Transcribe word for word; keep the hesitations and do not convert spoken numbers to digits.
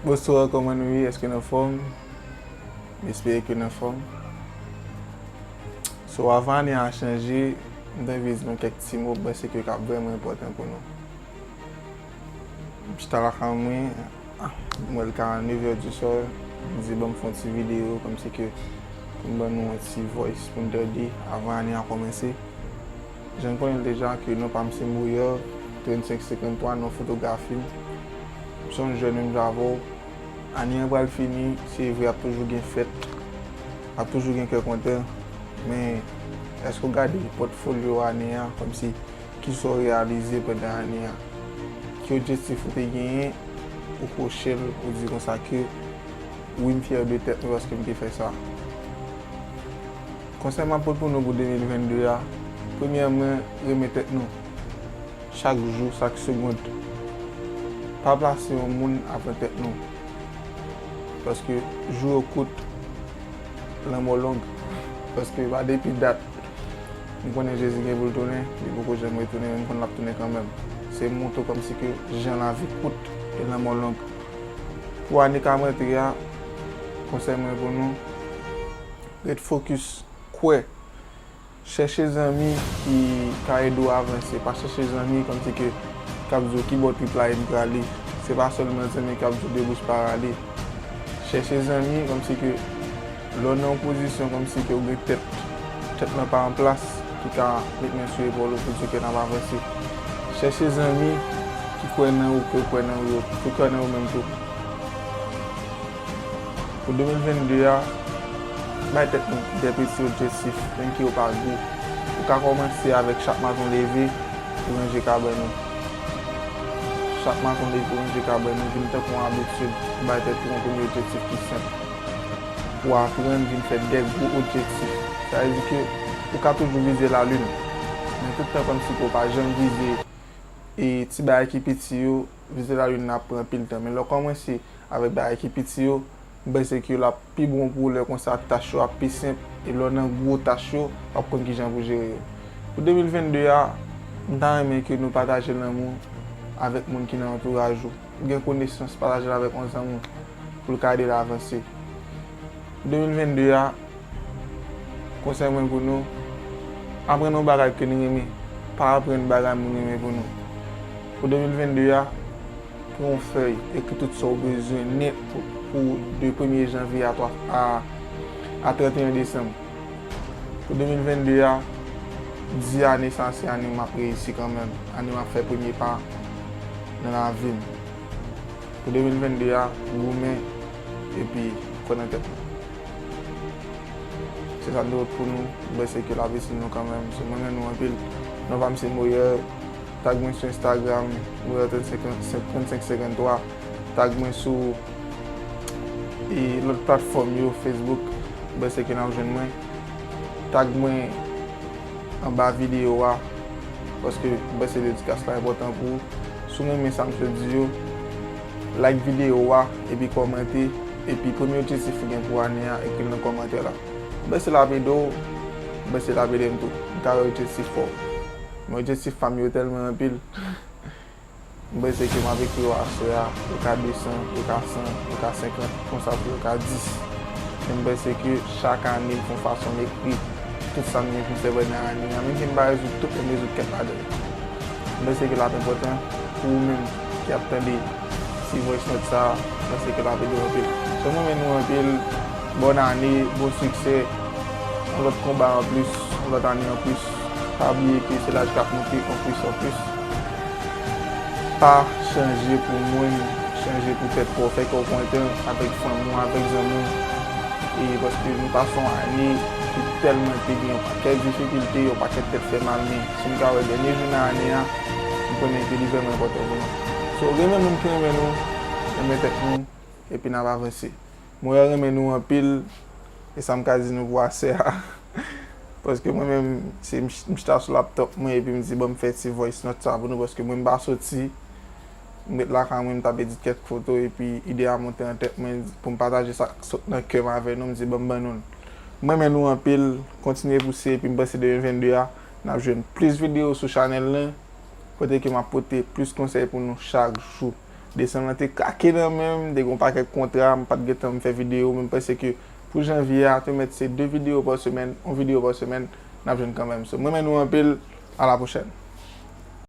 Bonswa, kòman nou ye? Èske n anfòm? M espere ke n anfòm. So, avan ane a chanje, m t anvi di nou kèk ti mo, m panse ke k ap vrèman enpòtan pou nou. M chita lakay mwen, ah, m wè l ka nèf è di swa, m di, "Ban m fè yon ti videyo, kòmsi ke pou m ban nou yon ti voice pou n tande avan ane a kòmanse." Jan n konnen l deja ke non pa m se Moyer, trannsenk senkanntwa, non fotografi m. M se yon jèn menm jan avè w. Ane an pral fini, se vre ap toujou gen fèt, ap toujou gen kè kontan, men èske w gade pòtfolyo ane a, kòmsi kisa w reyalize pandan ane a? Ki objektif ou te genyen, ou kwoche l, ou di konsa ke, "Wi, m fyè de tèt mwen paske m te fè sa." Konsèy m ap pote pou nou pou de mil vennde a, premyèman, renmen tèt nou. Chak jou, chak segond. Pa plase yon moun avan tèt nou. Paske jou yo kout, lanmò long. Paske pa depi dat, m konnen Jezi gen pou l tounen, li poko janm retounen, men m konn l ap tounen kanmenm. Se montre w kòmsi ke jan lavi kout e lanmò long. Pou ane k ap rantre a, konsèy mwen pou nou, ret fokis, kwè. Chèche zanmi ki ka ede w avanse. Pa chèche zanmi kòmsi ke k ap di w ki bò trip la ye m prale. Se pa sèlman zanmi k ap di w debous pa rale. Chèche zanmi kòmsi ke lè w nan yon pozisyon kòmsi ke w gen tèt, tèt lan pa an plas, ki ka met men sou epòl ou pou di w ke n ap avanse. Chèche zanmi ki kwè nan ou, ke w kwè nan ou yo, ki kwè nan ou menm tou. Pou de mil vennde a, bay tèt nou de piti objektif, menm ke yo pa gwo. Ou ka kòmanse avèk chak maten w leve, ou ranje kabann ou. Chak maten w leve, ou ranje kabann ou, vin tankou yon abitid, ou bay tèt ou yon premye objektif ki senp. Pou aprann vin fè de gwo objektif. Sa vle di ke ou ka toujou vize lalin, men tout tan kòmsi ke w pa janm vize e ti bagay ki piti yo, vize lalin nan ap pran anpil tan. Men lè w kòmanse avèk bagay ki piti yo, m panse ke l ap pi bon pou ou lè konsa tach yo ap pi senp. E lè w nan gwo tach yo, w ap konn kijan pou jere yo. Pou de mil vennde a, m ta renmen ke nou pataje lanmou avèk moun ki nan antouraj ou. Ou gen konesans, pataje l avèk yon zanmi w pou l ka ede l avanse. Pou de mil vennde a, konsèy mwen pou nou, aprann yon bagay ke nou renmen. Pa aprann bagay moun renmen pou nou. Pou de mil vennde a, pran yon fèy, ekri tout sa w bezwen nèt pou, pou de premye janvye a twa, a, a trannteyen desanm. Pou de mil vennde a, di ane sa a se ane m ap reyisi kanmenm, ane m ap fè premye pa nan lavi m. Pou de mil vennde a, goumen epi kwè nan tèt nou. Se sa m te pot pou nou. M panse ke l ap itil nou kanmenm. So, mwen renmen nou anpil. Non pa m se Moyer. Tag mwen sou Instagram, Moyer trannsenk, trannsenk senkanntwa. Tag mwen sou, e, lòt platfòm yo, Facebook. M panse ke n ap jwenn mwen. Tag mwen anba videyo a, paske m panse dedikas la enpòtan pou ou. Si w renmen sa misye di yo, like videyo a, epi kòmante, epi premye objektif ou gen pou ane a, ekri l nan kòmantè la. M panse l ap ede w, m panse l ap ede m tou. M ka wè objektif pa w. Men objektif pa m yo tèlman anpil. M panse ke m ap ekri yo aswè a, yo ka de san, yo ka san, yo ka senkant, konsa tou yo ka dis. Men m panse ke chak ane, m fè yon fason m ekri tout sa m gen pou m fè pandan ane a. Menm si m pa rezoud tout, men m rezoud kèk ladan yo. M panse ke l ap enpòtan pou ou menm ki ap tande ti voice note sa a, m panse ke l ap ede w anpil. So, mwen renmen nou anpil, bòn ane, bon siksè, yon lòt konba anplis, yon lòt ane anplis. Pa bliye ke se laj k ap monte, anplis, anplis. Pa chanje pou moun, chanje pou tèt pa w. Fè kè w kontan avèk fanmi w, avèk zanmi w. E paske nou pase yon ane ki tèlman te gen yon pakèt difikilte, yon pakèt tèt fè mal, men si n ka wè dènye jou nan ane a, m konnen ke li vrèman enpòtan pou nou. So, renmen moun ki renmen nou, renmen tèt nou, epi n ap avanse. Mwen renmen nou anpil, e sa m ka di nou pou aswè a. Paske mwen menm, se m ch-, m chita sou laptop mwen epi m di, "Bon, m fè ti voice note sa pou nou," paske mwen m pa soti. M ret lakay mwen, m t ap edit kèk foto, epi ide a monte nan tèt mwen pou m pataje sa k sot nan kè m avè nou, m di, "Bon, m ban nou l." Mwen renmen nou anpil, kontinye pouse, epi m panse de mil vennde a, n ap jwenn plis videyo sou chanèl lan, kote ke m ap pote plis konsèy pou nou chak jou. Desanm lan te kake nan men m, m te gen yon pakèt kontra, m pa t gen tan m fè videyo, men m panse ke pou janvye a, te mèt se de videyo pa semèn, yon videyo pa semèn, n ap jwenn kanmenm. So, m renmen nou anpil, a la pwochèn.